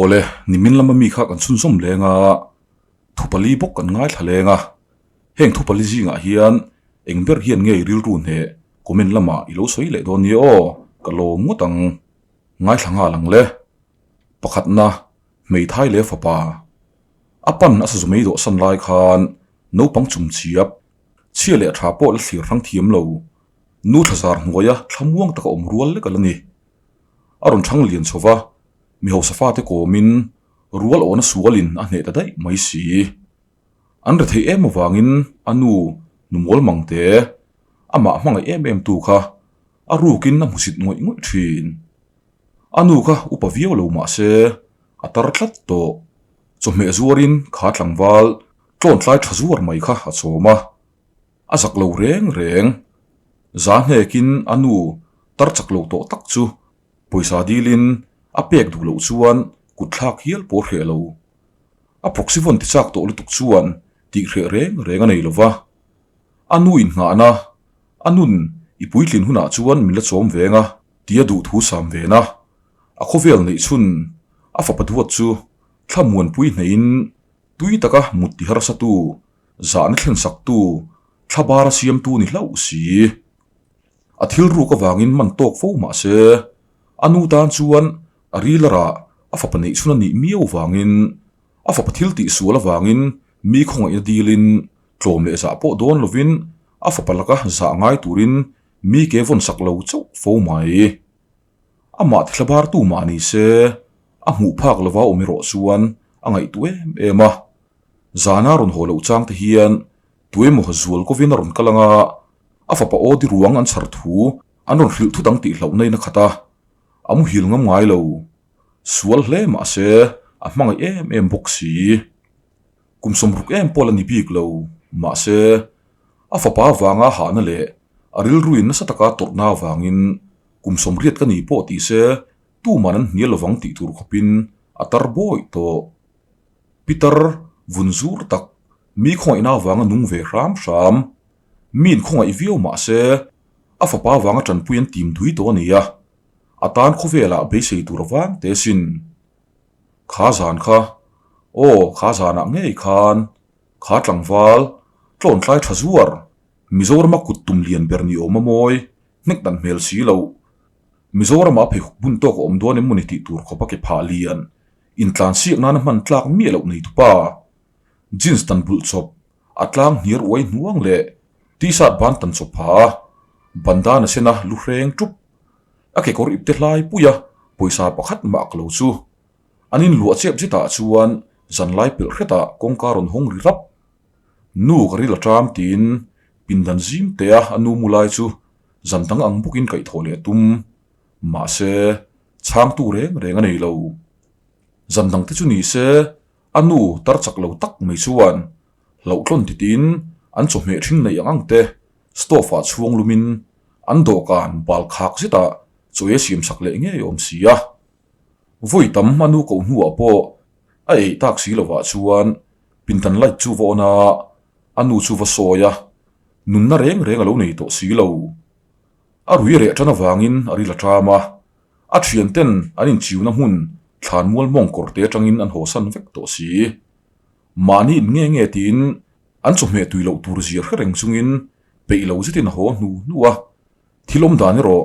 Awle, nimin lama mi kha kan chhunzawm leng a, thu pali bawk kan ngaithla leng a. Heng thu pali zingah hian eng ber hian nge i rilru hneh comment lamah i lo sawi leh dawn nia aw, ka lawm ngawt ang. Ngaithla nghal ang le. Pakhatna, hmeithai leh fapa. A pan a sazu mei dawhsan lai khan naupang chumchiap, chhia leh tha pawh la thlir hrang thiam lo, nu thlazar hnuaia thlamuang taka awm rual lek a la ni. A rawn chhang lian chho va, mi hausa fate kawmin rual awhna sualin a hneh ta daih mai si. An ri theih em avangin a nu nu mawl mang te, amah hmangaih em em tu kha a rukin a hmusit ngawih ngawih thin. A nu kha upa viau lo mah se a tar tlat tawh. Chawhmeh zuarin kha tlangval tlawntlai tha zuar mai kha a chawm a. A zak lo reng reng. Za hnekin a nu tar chak lo tawh tak chu pawisa dilin a pek duh loh chuan kut thlak hial pawh hreh lo. A proxy vawn ti chak tawh lutuk chuan tih hreh reng reng a nei lo va. A nu innghahna, a nun i puitlin hunah chuan min la chawm veng a tia duh thu sam ven a. A khawvel neih chhun a fapa duat chu thlamuanpui hneihin tui taka mut ti harsatu, zahna thlensaktu, thlabara siamtu ni hlauh si. A thil ruk avangin man tawk fo mah se, a nu tan chuan a ril a rah a fapa neih chhun a nih miau vangin, a fapa thil tih sual avangin mi khawngaihna dilin tlawm leh zah pawh dawn lovin a fapa laka zah ngai turin mi ke vawn sak lo chauh fo mai. Amah thlabartu mah ni se, a hmuh phak lova awm erawh chuan a ngaihtuah em em a. Zana rawn haw loh chang te hian tuemaw zual kovin a rawn kal ang a, a fapa aw di ruang an chhar thu an rawn hrilh thut ang tih hlauhna in a khat a, a muhil ngam ngai lo. Sual hle mah se a hmangaih em em bawk si. Kum sawmruk em pawh la ni bik lo, mahse a fapa avanga hahna leh a rilruin nasa taka tawrhna avangin kum sawmriat ka ni pawh tih se tuman an hnial lovang tih tur khawpin a tar bawih tawh. Pitar vun zur tak mi khawngaihna avanga nung ve hram hram, mi inkhawngaih viau mah se a fapa avanga tanpui an tim dui tawh a ni a, a tan khawvelah beisei tur avang te sin. Kha zan kha, aw kha zanah ngei khan kha tlangval tlawntlai tha zuar Mizorama kut tum lian ber ni awm a mawi hnek dan hmel si loh. Mizorama pheikhawk bun tawk a awm dawn em mawni tih tur khawp a ke phah lian intlan siak nana hman tlak miah loh nei tupa jeans tan bulh chawp a tlang hniar uai hnuang leh t-shirt ban tan chawp pha a bandana sena lu hreng tup A kekawr ipte hlai pui a, pawisa pakhat mah ka lo chu. An inluah chep zetah chuan zanlai pelh hretah kawngka rawn hawng ri rap. Nu ka ril a ṭam tiin pindan zim te a a nu mu lai chu zan dang ang bawkin kaihthawh leh a tum. Mahse, chhangtu reng reng a nei lo. Zan dang te chu ni se, a nu tar chak lo tak mai chuan hlauhtlawn titiin an chawhmeh ṭhing neih ang ang te stove ah chhuang lumin an dawhkan bal khak zetah chawi a siam sak leh ngei awm si a. Vawi tam a nu koh hnuah pawh a eih tak si lovah chuan pindan light chu va on a, a nu chu va sawi a, nunna reng reng a lo nei tawh si lo. A rui reh tan avangin a ril a ṭam a, a thian ten an inchiuna hmun thlanmual mawng kawr te atangin an hawsan vek tawh si. Mahni in nge nge tiin an chawhmeh tui loh tur zia hre reng chungin peih lo zetin a haw hnu hnu a, thil awm dan erawh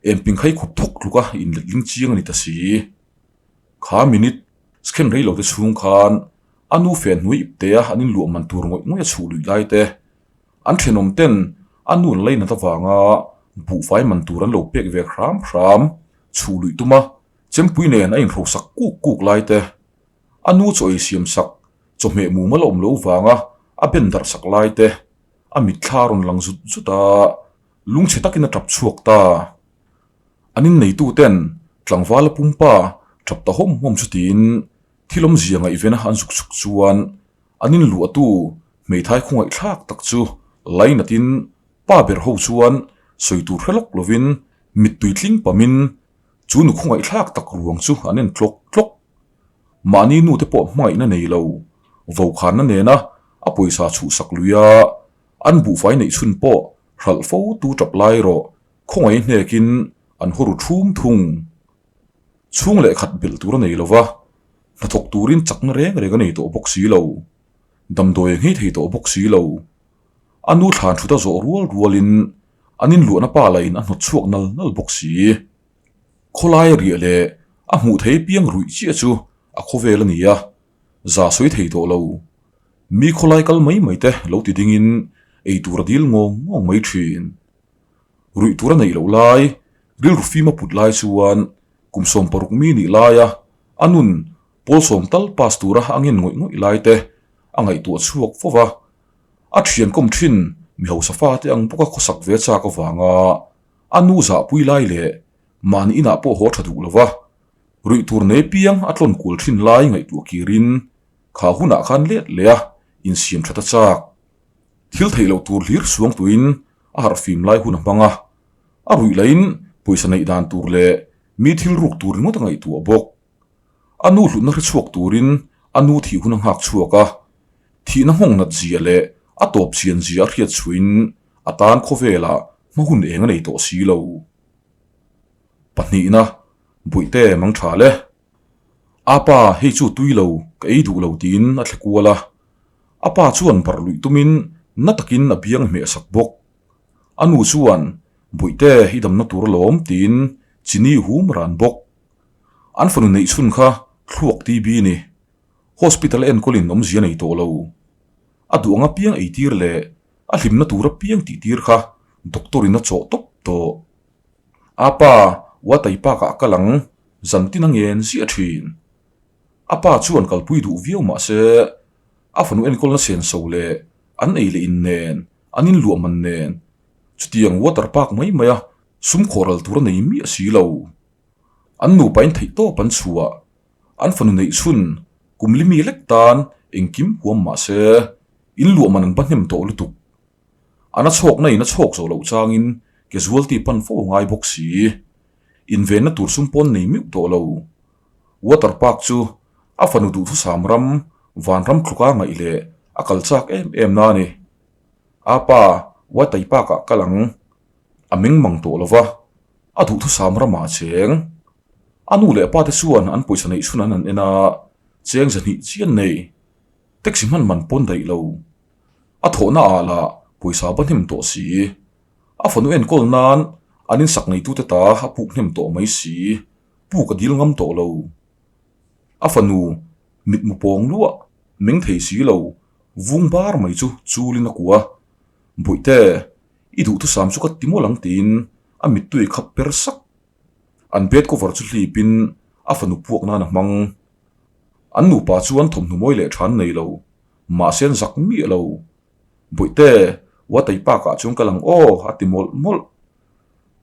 engping khai khup thawk tluka inletling chiang a ni ta si. Kha minute scen rei lo te chhung khan a nu fen hnuai ip te a an inluah man tur ngawih ngawih a chhuh luih lai te, an thenawm ten a nu an lainat avanga buhfai man tur an lo pek ve hram hram chhuh luih tuma chempui nen a inhrosak kuk kuk lai te, A nu chaw ei siam sak, chawhmeh mumal a awm lo vanga a ben darh sak lai te, a mitthla a rawn lang zut zut a, lungchhe takin a tap chhuak ta. An inneitu ten tlangval a pumpa tap ta hawm hawm chu tiin thil awmzia ngaihvena an zuk chuk chuan an inluahtu hmeithai khawngaihthlak tak chu lainatin pa ber ho chuan sawi tur hre lawk lovin mittui tling pamin chu nu khawngaihthlak tak ruang chu an en tlawk tlawk. Mahni nute pawh hmangaihna nei lo, vokhanna nena a pawisa chhuhsak lui a, an buhfai neih chhun pawh hralh fo tu tap lai erawh khawngaih hnekin an haw ru thum thung. Chhung leh khat belh tur a nei lo va. Hnathawk turin chakna reng reng a nei tawh bawk si lo. Damdawi a nghei thei tawh bawk si lo. A nu thlan thut a zawh rual rualin an inluahna pa lahin a hnawt chhuak nal nal bawk si. Khawlai a riah leh a hmuh thei piang ruih chiah chu a khawvel a ni a, za sawi thei tawh lo. Mi khawlai kal mai mai te lo ti dingin ei tur a dil ngawng ngawng mai thin. Ruih tur a neih loh lai, rilru fim a put lai chuan kum 60 mi nih laia a nun pawl sawm tal pass tura a ngen ngawih ngawih lai te a ngaihtuah chhuak fo va. A thian kawm thin mi hausa fate ang bawka khawsak ve chak avanga a nu zahpui lai leh mahni inah pawh haw tha duh lova ruih tur nei piang a tlawn kual thin lai ngaihtuah kirin kha hunah khan let leh a insiam that a chak. Thil theih loh tur hlir suang tuin a harhfim lai hun a hmang a, a ruih lahin pawisa neih dan tur leh mi thil ruk tur ringawt a ngaihtuah bawk. A nu hlutna hre chhuak turin a nu thih hun a nghak chhuak a, thihna nghawng nat zia leh a tawp chian zia a hriat chhuin a tan khawvelah hma hun eng a nei tawh si lo. Pahnihna, Bawihte mang tha le. A pa, hei chu tui lo, ka ei duh lo tiin a thle kual a. A pa chuan barh luih tumin na takin a biang hmeh sak bawk. A nu chuan, Bawihte, i damna tur alawm tiin chini hum ran bawk. An fanu neih chhun kha thluak TB ni. Hospital enkawlin awmzia nei tawh lo. A duh anga piang eitir leh a hlimna tura piang tihtir kha doctor in a chawh tawp tawh. A pa, Watai Park ah kal ang, zantin a ngen ziah thin. A pa chuan kalpui duh viau mah se, a fanu enkawlna senso leh an ei leh in nen, an inluah man nen, chutiang water park mai maia sum khawhral tur a nei miah si lo. An nupain theihtawp an chhuah, an fanu neih chhun kum li mi lek tan engkim huam mah se, inluah man an ba hnem tawh lutuk. An a chhawkna in a chhawk zawh loh changin casualty pan fo a ngai bawk si. Invenna tur sum pawn nei meuh tawh lo. Water park chu a fanu duhthusam ram vanram tluka ngaih leh a kal chak em em na a ni. A pa, Watai Park ah kal ang. A meng mang tawh lo va, a duhthusam ramah a cheng. A nu leh a pa te chuan an pawisa neih chhun an han en a, cheng zahnih chian nei. Taxi hman man pawn daih lo. A thawhna ah lah pawisa ba hnem tawh si. A fanu enkawl nan an insak neitute ta a puk hnem tawh mai si. Puk a dil ngam tawh lo. A fanu mitmu pawng luah meng thei si lo vung bar mai chu chulin a kuah. Bawihte, i duhthusam chu ka ti mawlh ang tiin a mittui khap per sak. An bed cover chu hlipin a fanu puak nan a hmang. An nupa chuan thawmhnaw mawi leh tha an nei lo, mahse an zak miah lo. Bawihte, Watai Park ah chuan kal ang aw a ti mawlh mawlh.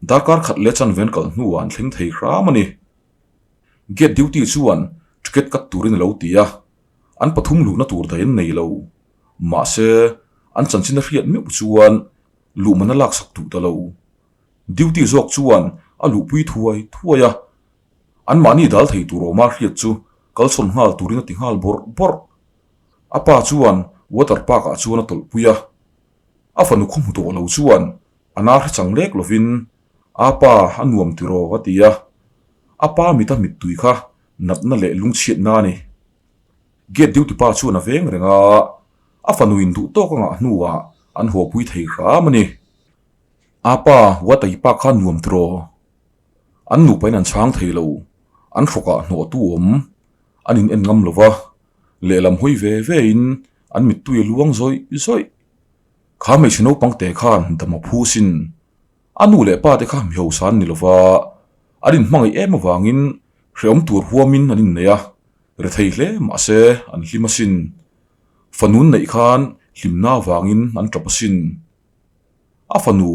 Darkar khat leh chanven kal hnuah an thleng thei hram a ni. Gate duty chuan ticket cut turin a lo ti a, an pathum luhna tur daih an nei lo. Mahse, an chanchin a hriat meuh chuan luhman a laksak duh ta lo. Duty zawk chuan a luhpui thuai thuai a, anmahni dal thei tur awma hriat chu kalsawn nghal turin a ti nghal bawrh bawrh. A pa chuan water park ah chuan a tawlhpui a, a fanu khaw hmu tawh lo chuan a nar hre chang lek lovin a pa a nuam tiraw a ti a, a pa mita mittui kha natna leh lungchhiatna a ni. Gate duty pa chuan a veng reng a, a fanu in duh tawk a ngah hnuah an hawpui thei hram a ni. A pa, Watai pa kha nuam tiraw? An nupain an chhang thei lo, an hrawkah hnawhtu awm, an in en ngam lo va, lehlam hawi ve ve in an mittui a luang zawih zawih. Kha hmeichhe naupang te khan dam a phu sin. A nu leh pa te kha mi hausa an ni lo va, an inhmangaih em avangin hrehawm tur huamin an innei a, rethei hle mahse an hlim asin. Fanun neih khan hlimna avangin an tap asin. A fanu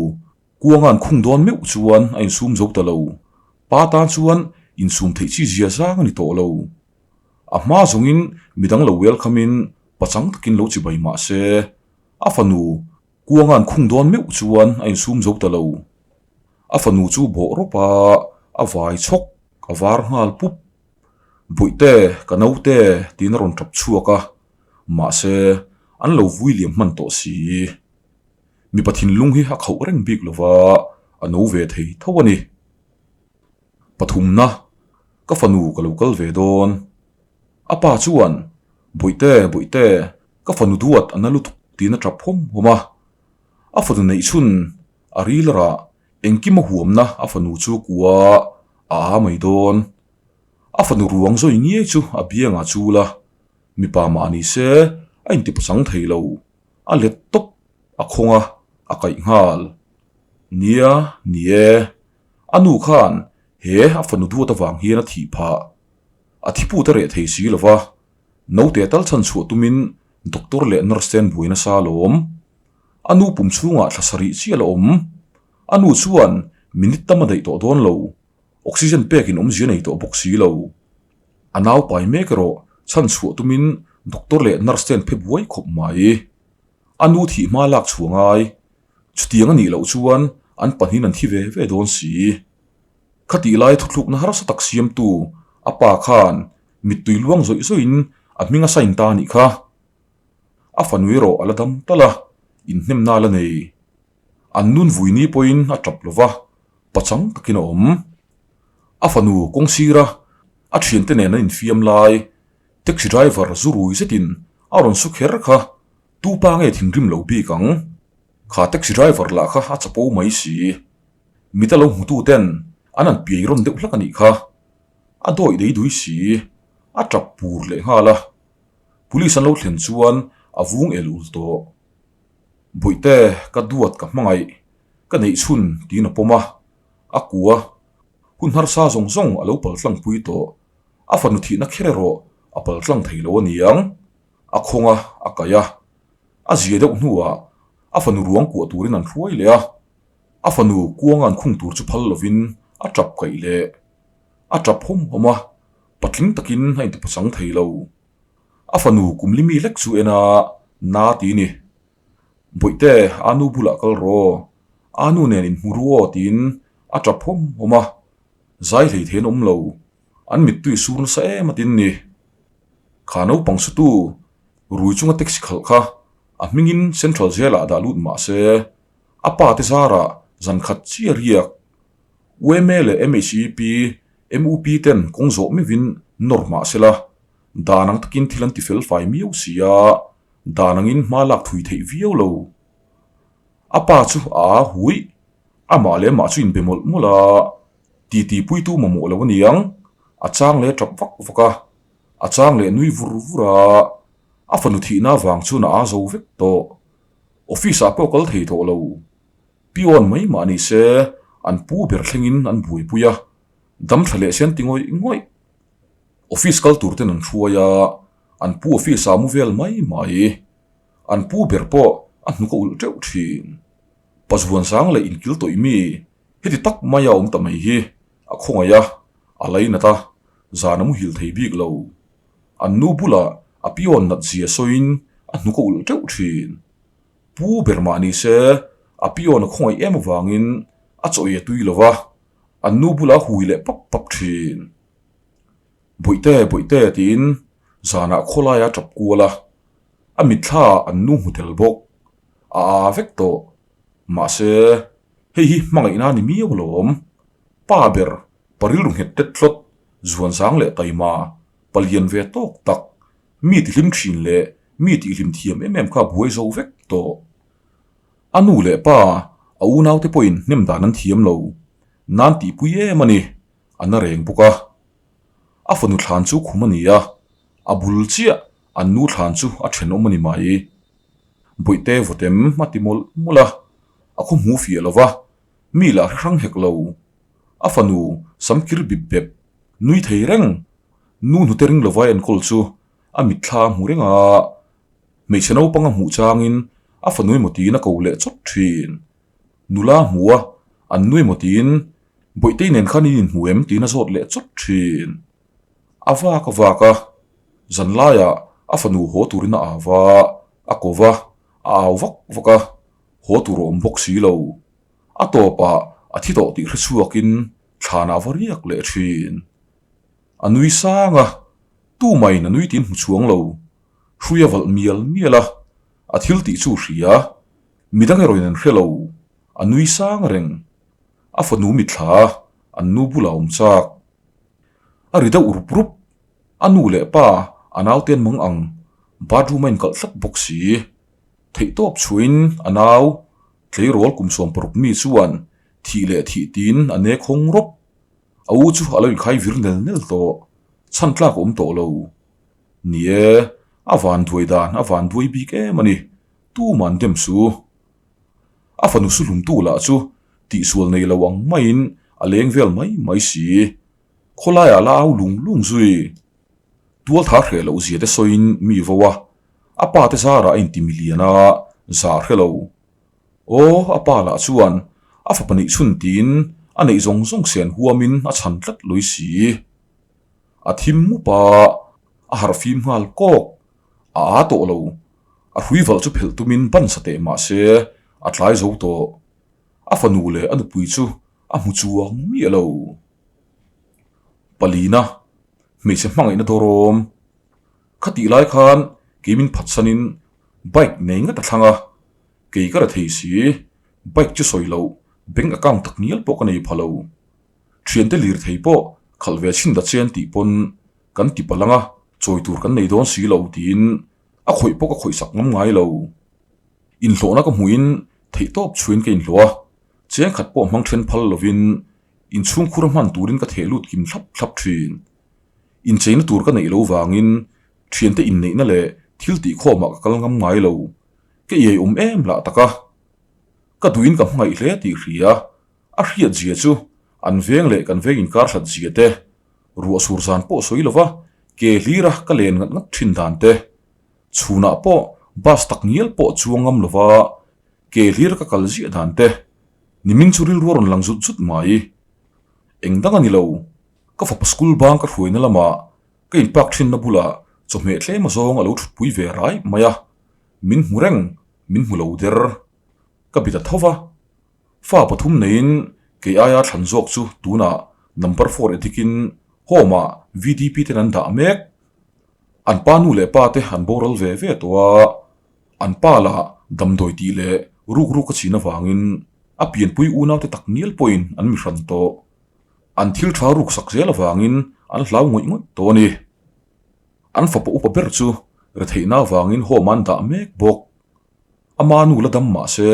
kuanga an khung dawn meuh chuan a insum zo ta lo. Pa tan chuan insum theih chi zia zang a ni tawh lo. A hma zawngin midang lo welcome in pachang takin lo chibai mah se, a fanu kuanga an khung dawn meuh chuan a insum zo ta lo. A fanu chu bawh rawp a, a vai chhawk, a var nghal pup. Bawihte, ka naute tiin a rawn tap chhuak a, mahse an lo vui liam hman tawh si. Mipa thinlung hi a khauh reng bik lo va, a no ve thei tho a ni. Pathumna, ka fanu ka lo kal ve dawn. A pa chuan, Bawihte, Bawihte, ka fanu duat a na lutuk tiin a tap hawm hawm a. A fanu neih chhun a ril rah engkim a huamna a fanu chu kua a a mai dawn. A fanu ruang zawi ngiai chu a biangah chul a, mipa mah ni se a intipachang thei lo, a let tawp a khawng a, a kaih nghal. Nia, ni e, a nu khan he a fanu duat avang hian a thih phah. A thiput a reh thei si lo va, naute tal chhan chhuah tumin doctor leh nurse te an buai nasa alawm. A nu pum chhungah thla sarih chiah la awm. A nu chuan minute tam a daih tawh dawn lo. Oxygen pekin awmzia nei tawh bawk si lo. A nau pai mek erawh chhan chhuah tumin doctor leh nurse te an phe buai khawp mai. A nu thih hma lak chhuah ngai. Chutiang a nih loh chuan an pahnihin an thi ve ve dawn si. Khatih lai thuthlukna harsa tak siamtu a pa khan mittui luang zawih zawihin a hming a sign ta a nih kha. A fanu erawh a la dam tal a, inhnemna a la nei. An nun vui ni pawhin a tap lo va, pachang takin a awm. A fanu kawng sira a thiante nen an infiam lai, taxi driver zu rui zetin a rawn su kher kha tu pa nge thinrim lo bik ang? Kha taxi driver lah kha a chapo mai si. Mita lo hmutu ten an han piai rawn deuh hlak a nih kha. A dawih dei dui si, a tap pur leh nghal a. Police an lo thlen chuan a vung el ul tawh. Bawihte, ka duat ka hmangaih, ka neih chhun tiin a pawm a, a kua hun harsa zawng zawng a lo paltlang pui tawh. A fanu thihna kher erawh a paltlang thei lo a niang. A khawng a, a kaih a. A zia deuh hnuah a fanu ruang kuah turin an hruai leh a. A fanu kuanga an khung tur chu phal lovin a tap kaih leh. A tap hawm hawm a, patling takin a intipachang thei lo. A fanu kum li mi lek chu en a, Na ti ni. Bawihte, a nu bulah kal rawh. A nu nen inhmu ru aw tiin a tap hawm hawm a. Zai hlei thei an awm lo. An mittui sur nasa em a tin ni. Kha naupang sutu rui chunga taxi khalh kha a hmingin Central Jail ah dah lut mah se, A pa te zarah zan khat chiah riak UMA leh MHEP, MUP ten kawng zawh meuhin nawr hmah se la, dan ang takin thil an ti fel fai miau si a, dan angin hma lak thui theih viau lo. A pa chu a a huih, amah leh amah chu inbe mawlh mawlh a, titi puitu mamawh lo a ni ang, a chang leh tap vak vak a, a chang leh nui vur vur a, a fanu thihna avang chuan a a zo vek tawh. Office ah pawh kal thei tawh lo. Peon mai mah ni se, an pu ber thlengin an buaipui a, dam tha leh se an ti ngawih ngawih. Office kal tur ten an hruai a, an pu office ah mu vel mai mai. An pu ber pawh a hnuk a ulh teuh thin. Pazuan sang leh inkil tawih mi heti tak mai a awm ta mai hi a khawngaih a, a lainat a, zan a muhil thei bik lo. An nu bulah a peon nat zia sawiin a hnuk a ulh teuh thin. Pu ber mah ni se, a peon a khawngaih em avangin a chaw ei a tui lo va, an nu bulah a hui leh pap pap thin. Bawihte, bawihte tiin zanah khawlaia a tap kual a, a mitthla ah an nu hmu tel bawk. A aa vek tawh. Mahse, hei hi hmangaihna a ni miau alawm. Pa ber, pa rilru nghet tet hlawt, zuanzang leh taima, palian ve tawk tak, mi tihlim thin leh mi tihlim thiam em em kha buai zo vek tawh. A nu leh pa, a unaute pawhin hnem dan an thiam lo, nan tihpui em a ni, a na reng bawk a. A fanu thlan chu khum a ni a, a bul chiah an nu thlan chu a thenawm a ni mai. Bawihte vawtem a ti mawlh mawlh a, a khaw hmu fiah lo va, mi lah hre hrang hek lo. A fanu samkir bip bep, nui thei reng, nu hnute ring lova enkawl chu a mitthla a hmu reng a, hmeichhe naupang a hmuh changin a fanu emaw tiin a ko leh chawt thin. Nula a hmu a, an nu emaw tiin Bawihtei nen khan in inhmu em tiin a zawt leh chawt thin. A vak a vak a, zanlaiah a fanu haw turin a au va, a ko va, a au vak vak a, haw tur a awm bawk si lo. A tawpah a thi tawh tih hre chhuakin thlanah a va riak leh thin. A nui sang a, tumaiin a nui tiin hmu chhuang lo. Hrui a valh mial mial a, a thil tih chu hria. Midang erawhin an hre lo, a nui sang reng. A fanu mitthla a, an nu bulah a awm chak. A ri deuh rup rup, a nu leh pa A naute an mang ang, bathroom a inkalh tlat bawk si. Theihtawp chhuahin a nau tleirawl kum 16 mi chuan thih leh thih tiin a nek hawng rawp. A u chu a lo inkhai vir nel nel tawh, chhan tlak a awm tawh lo. Ni e, a van duai dan a van duai bik em a ni, tuman dem su. A fanu suhlumtu lah chu tihsual nei lo ang maiin a leng vel mai mai si. Khawlaiah la au lung lung zui. Tualtha hreh loh zia te sawiin mi vo a, a pa te zarah a inti milian a, za hre lo. Aw, a pa lah chuan a fapa neih chhun tiin a neih zawng zawng sen huamin a chhan tlat lui si. A thim mup a, a harh fim nghal kawk, a aa tawh lo. A hrui valh chu phelh tumin ban sa teh mah se a tlai zo tawh. A fanu leh a nupui chu a hmu chuang miah lo. Palina, hmeichhe hmangaihna dawrawm. Khatih lai khan kei min phatsanin bike nei ngat a thlang a, kei ka ra thei si, bike chu sawi loh bank account tak ngial pawh ka nei pha lo. Thiante lirthei pawh khalh ve chhin ta che an tih pawn kan ti palh ang a, chawi tur kan nei dawn si lo tiin a khawih pawh ka khawih sak ngam ngai lo. Inhlawhna ka hmuhin theihtawp chhuin ka inhlawh a, cheng khat pawh hmang then phal lovin inchhungkhur a hman turin ka theh lut kim thlap thlap thin. Incheina tur ka neih lo vangin thiante inneihna leh thil tih khawmah ka kal ngam ngai lo. Ka iai awm em lah tak a. Ka duhin ka hmangaih hle tih hria. A hriat zia chu an veng leh kan veng inkar hlat zia te, ruah sur zan pawh sawi lova ke hlira ka len ngat ngat thin dan te, chhunah pawh bus tak ngial pawh chuang ngam lova ke hlira ka kal ziah dan te, nimin chu rilru a rawn lang zut zut mai. Eng dang a ni lo, ka fapa school bang ka hruaina lamah ka in park thinna bulah chawhmeh tlem azawng a lo thutpui ve rai mai a, min hmu reng, min hmu lo der. Ka bi ta tho va. Fa pathum neiin kei aia thlan zawk chu tunah number four edikin home ah VDP ten an dah mek. An pa nu leh pa te an boral ve ve tawh a, an pa lah damdawi tih leh ruk ruk a chin avangin a pianpui unau te tak ngial pawhin an mi hran tawh. An thil tha ruk sak zel avangin an hlau ngawih ngawih tawh a ni. An fapa upa ber chu retheihna avangin home ah an dah mek bawk. Ama nu la dam mah se,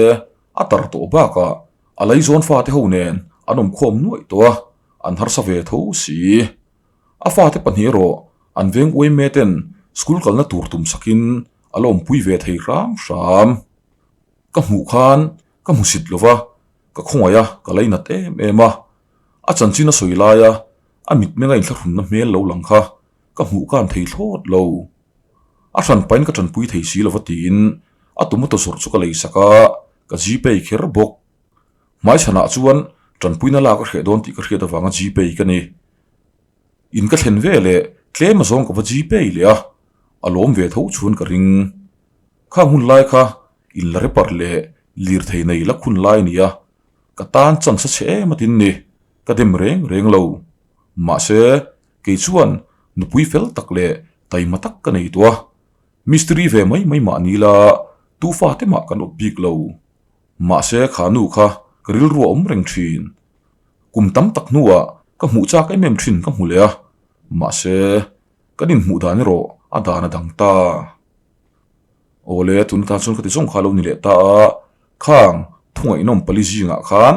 a tar tawh bakah a laizawn fate ho nen an awmkhawm nuaih tawh a, an harsa ve tho si. A fate pahnih erawh an veng uaime ten school kalna tur tum sakin a la awmpui ve thei hram hram. Ka hmuh khan ka hmu sit lo va, ka khawngaih a, ka lainat em em a. A chanchin a sawi laia a mitmenga inthlahrunna hmel lo lang kha ka hmuh kan thei thlawt lo. A hran pahin ka tanpui thei si lova tiin a tomato zawrh chu ka lei sak a, ka gpay kher bawk. Hmaichhanah chuan tanpuina lak a hreh dawn tih ka hriat avanga gpay ka ni. In ka thlen ve leh tlem azawng ka va gpay leh a, a lawm ve tho chuan ka ring. Khang hun lai kha in la repar leh lirthei nei lak hun lai a ni a, ka tan chance a chhe em atin ni, ka dem reng reng lo. Mahse, Kei chuan nupui fel tak leh taima tak ka nei tawh a, mistiri ve mai mai mah ni la tu fate mah kan awp bik lo. Mahse kha nu kha ka rilru a awm reng thin. Kum tam tak hnuah ka hmuh chak em em thin ka hmu leh a, mahse kan inhmuh dan erawh a dan a dang ta. Awle, tun tan chuan ka ti zawng kha lo ni leh ta a, khang thu ngaihnawm pali zingah khan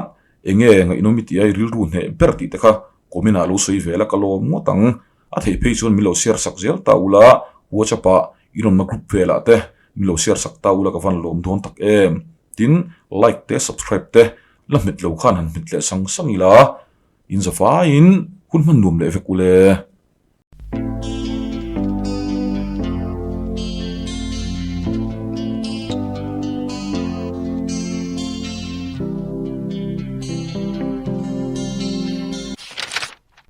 eng nge ngaihnawm i tih a i rilru hneh ber tih te kha comment ah lo sawi vel a ka lawm ngawt ang. A theih phei chuan min lo share sak zel ta ula, WhatsApp ah in awmna group velah te min lo share sak ta ula ka van lawm dawn tak em. Tin, like te subscribe te la hmet lo khan han hmet leh sang sang ila, in za vaiin hun hman nuam leh vek ule.